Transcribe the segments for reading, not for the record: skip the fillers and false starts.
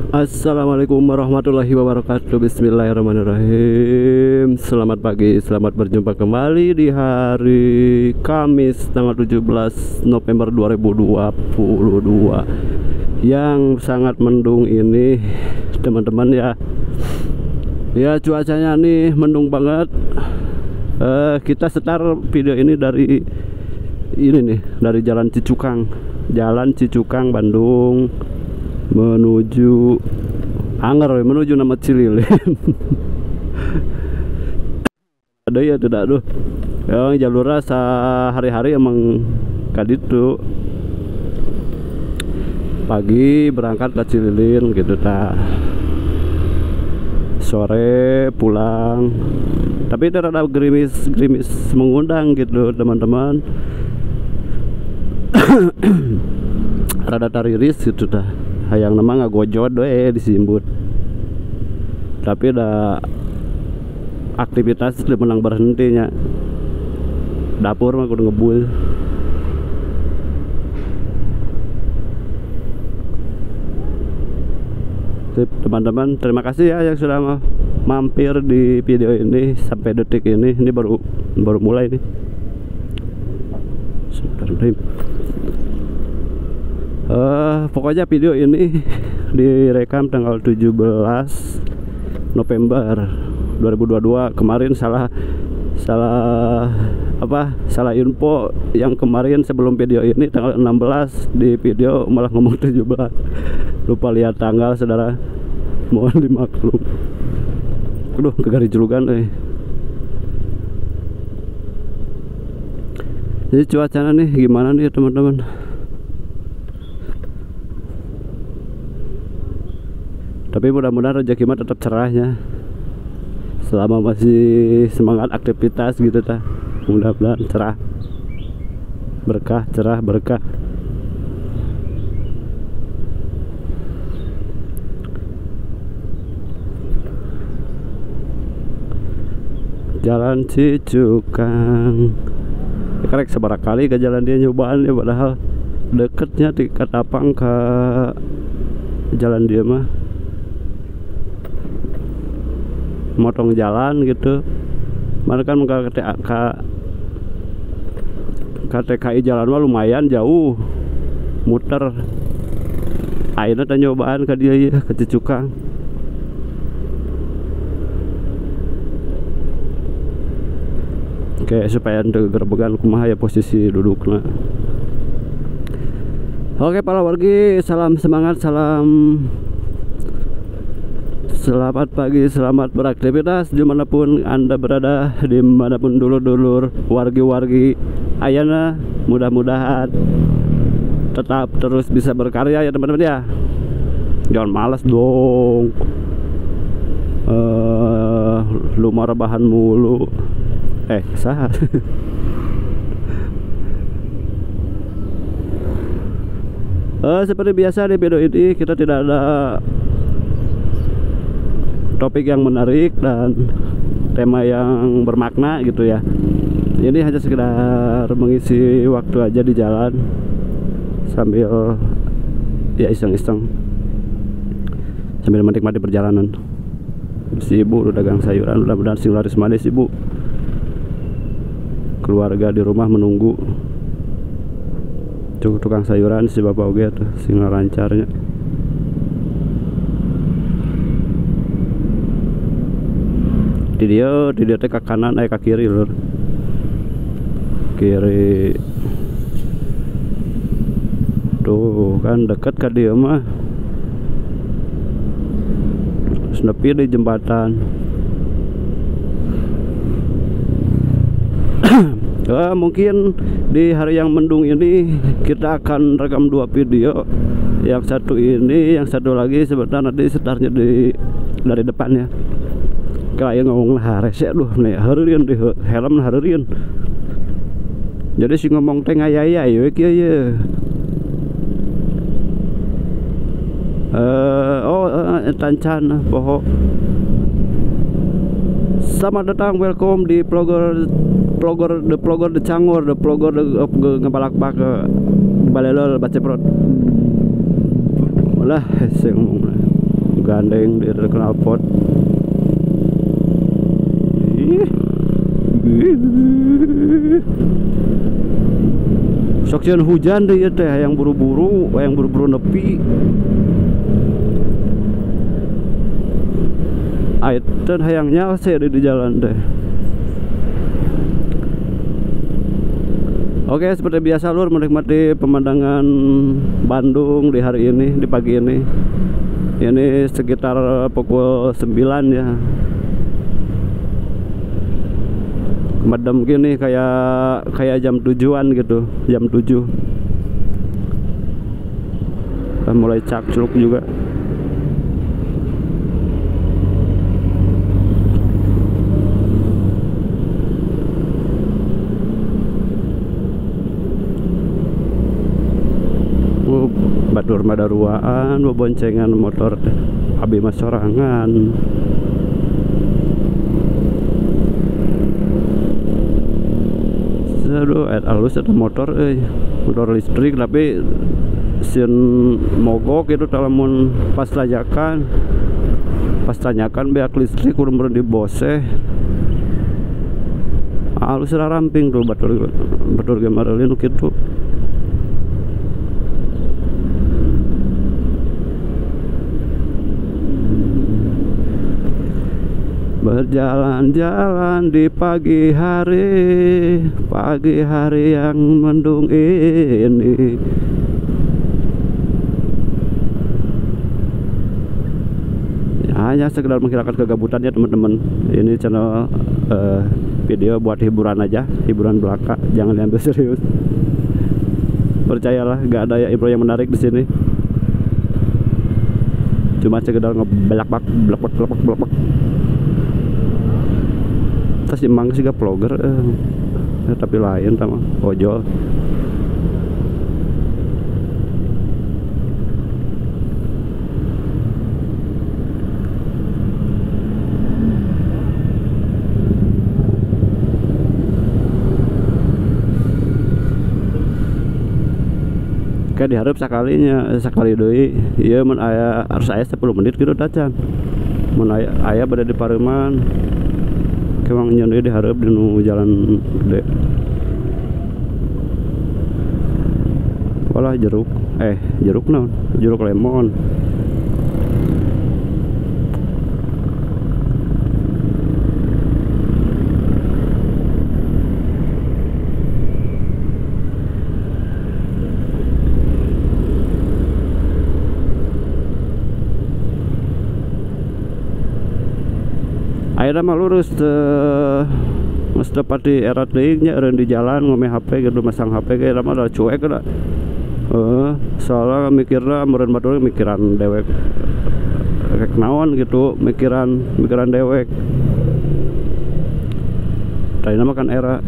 Assalamualaikum warahmatullahi wabarakatuh. Bismillahirrahmanirrahim. Selamat pagi, selamat berjumpa kembali di hari Kamis tanggal 17 November 2022 yang sangat mendung ini, teman-teman ya. Ya, cuacanya nih mendung banget. Kita start video ini dari ini nih, dari Jalan Cicukang. Jalan Cicukang Bandung menuju Anger, menuju nama Cililin. Ada ya tidak tuh. Yang jalurnya sehari-hari emang kaditu. Pagi berangkat ke Cililin gitu ta. Sore pulang. Tapi itu rada gerimis-gerimis mengundang gitu, teman-teman. Rada tariris gitu dah. Hayang nama ngagojod we disimbut. Tapi ada aktivitas teu menang berhentinya. Dapur mah kudu ngebul. Sip, teman-teman, terima kasih ya yang sudah mampir di video ini sampai detik ini. Ini baru mulai nih. Sebentar, pokoknya video ini direkam tanggal 17 November 2022. Kemarin salah info yang kemarin sebelum video ini tanggal 16, di video malah ngomong 17. Lupa lihat tanggal, saudara. Mohon dimaklum. Aduh, kegari julukan Jadi cuacanya nih gimana nih, teman-teman? Tapi mudah-mudahan rezeki mah tetap cerahnya selama masih semangat aktivitas gitu ta. Mudah-mudahan cerah, berkah, cerah, berkah. Jalan Cicukang karek sebarang kali ke jalan dia nyobaan ya, padahal deketnya di Katapang ke jalan dia mah motong jalan gitu. Mana kan ke TKI jalan mah lumayan jauh muter. Akhirnya teh nyobaan ke dia ya, ke Cicukang. Oke, supaya teu gerbegan kumaha ya posisi dudukna. Oke para wargi, salam semangat, salam selamat pagi, selamat beraktivitas dimanapun Anda berada, dimanapun dulur-dulur, wargi-wargi ayana, mudah-mudahan tetap terus bisa berkarya ya teman-teman ya. Jangan malas dong, lu mau rebahan mulu, sah. Seperti biasa di video ini kita tidak ada topik yang menarik dan tema yang bermakna gitu ya. Ini hanya sekedar mengisi waktu aja di jalan sambil ya iseng-iseng, sambil menikmati perjalanan. Si ibu udah dagang sayuran, mudah-mudahan sing laris manis ibu. Keluarga di rumah menunggu. Tukang sayuran si bapak oge tuh sing lancarnya. Di dia teh ke kanan, ke kiri lur. Kiri. Tuh kan deket ke dia mah. Terus nepi di jembatan. Mungkin di hari yang mendung ini kita akan rekam dua video. Yang satu ini, yang satu lagi sebentar nanti setarnya dari depannya. Kayak ngomong harese aduh nih hareurieun di helm hareurieun. Jadi si ngomong teh ngayaya we kieu ye. Tancan poho. Selamat datang, welcome di vlogger the vlogger the cangor the vlogger the ngebalak bak balelol baceprot. Lah saya ngomong. Gandeng di knalpot. Sok sieun hujan deh ieu teh, hayang buru-buru nepi. Aiten hayang nyalse di jalan teh. Oke, seperti biasa lur, menikmati pemandangan Bandung di hari ini, di pagi ini. Ini sekitar pukul 9 ya. Madam gini kayak jam 7-an gitu, jam 7. Udah mulai cakcluk juga. Batur madaruaan, boncengan motor abi mas sorangan. Aduh, alus ada motor motor listrik tapi sieun mogok itu lamun pas tanjakan beak listrik kudu meureun diboseh. Alus ramping tuh batur ge mareulin kitu. Berjalan-jalan di pagi hari yang mendung ini. Ya, hanya sekedar menghilangkan kegabutannya teman-teman. Ini channel video buat hiburan aja, hiburan belaka, jangan diambil serius. Percayalah, gak ada ya info yang menarik di sini. Cuma sekedar ngebelak-bak, belak-bak. Tas emang sih gak vlogger tapi lain sama ojol. Kayak diharap sekalinya sekali deui ieu mun aya harus aya 10 menit gitu tacan. Mun aya bade di Pareman. Kemang nyeun deui dihareup di nu jalan gede. Walah jeruk, jeruk naon? Jeruk lemon. Ayeuna mah lurus geus tepat di era teuing nya eureun di jalan ngome HP gitu masang HP ge mah da cuek da. Soalnya mikirna meureun batur mikiran dewek rek naon gitu, mikiran dewek. Tadina mah kan era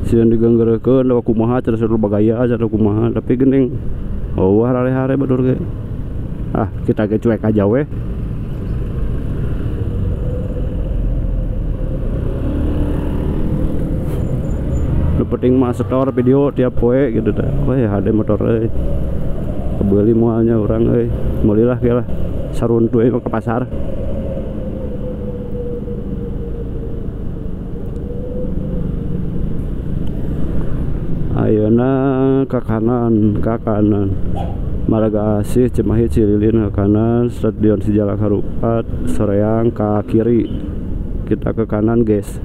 sieun digenggeurekeun da kumaha cenah saur bagaya cenah kumaha tapi geuning eueuh hare-hare batur ge. Ah, kita ge cuek aja weh. Penting mah setor video tiap poe gitu teh. Wah, HD motor euy. Kebeuli moalnya urang euy. Meulilah ge lah. Saruntu euy ke pasar. Ayeuna ka kanan, ka kanan. Marga Asih, Cimahi, Cililin ke kanan, Stadion Sijalak Harupat, Soreang ke kiri. Kita ke kanan, guys.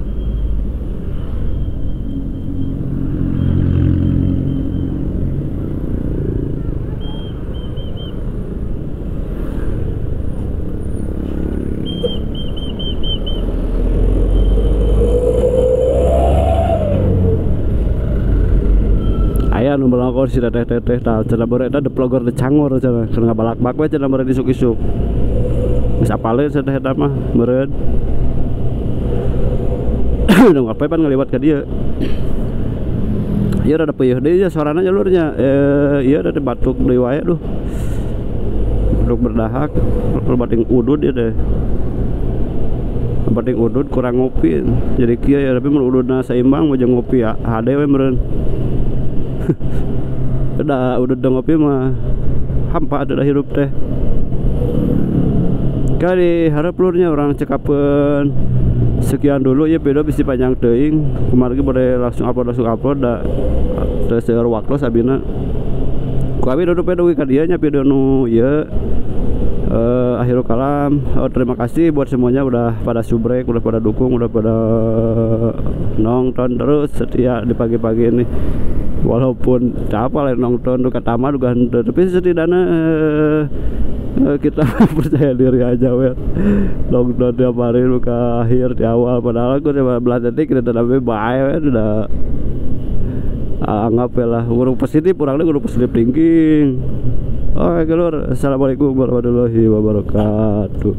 Aya nu melakor si teteh-teteh tah cenah beureut eta deplogor teh cangor cenah keur ngabalak-bak we cenah beureut isuk-isuk. Geus apaleun cenah eta mah meureun. Udah ngapain pan ngaliwat ka dieu. Ieu rada peuyeun deui nya sorana jalurnya. Ieu rada batuk deui wae duh. Batuk berdahak, bating udud ieu teh. Bating udud kurang ngopi. Jadi kieu ya tapi mun ududna seimbang mah jeung ngopi ya hade we meureun. Udah ngopi mah hampa ada hirup teh. Kali harap lurnya orang cekapeun. Sekian dulu ya video bisi panjang teuing. Kemarin boleh langsung upload da teu seueur waktu sabina. Ku abi dudup dugi ka dieu nya video nu ieu. Akhirul kalam, terima kasih buat semuanya udah pada subrek, udah pada dukung, udah pada nonton terus setia di pagi-pagi ini. Walaupun apa lain nonton duka tamat juga henteu, tapi setidaknya kita percaya diri aja we. Nonton tiap hari duka akhir di awal, padahal aku 15 detik udah tapi bae we udah anggap lah guru positif, orangnya guru positif thinking. Oke, lur. Assalamualaikum warahmatullahi wabarakatuh.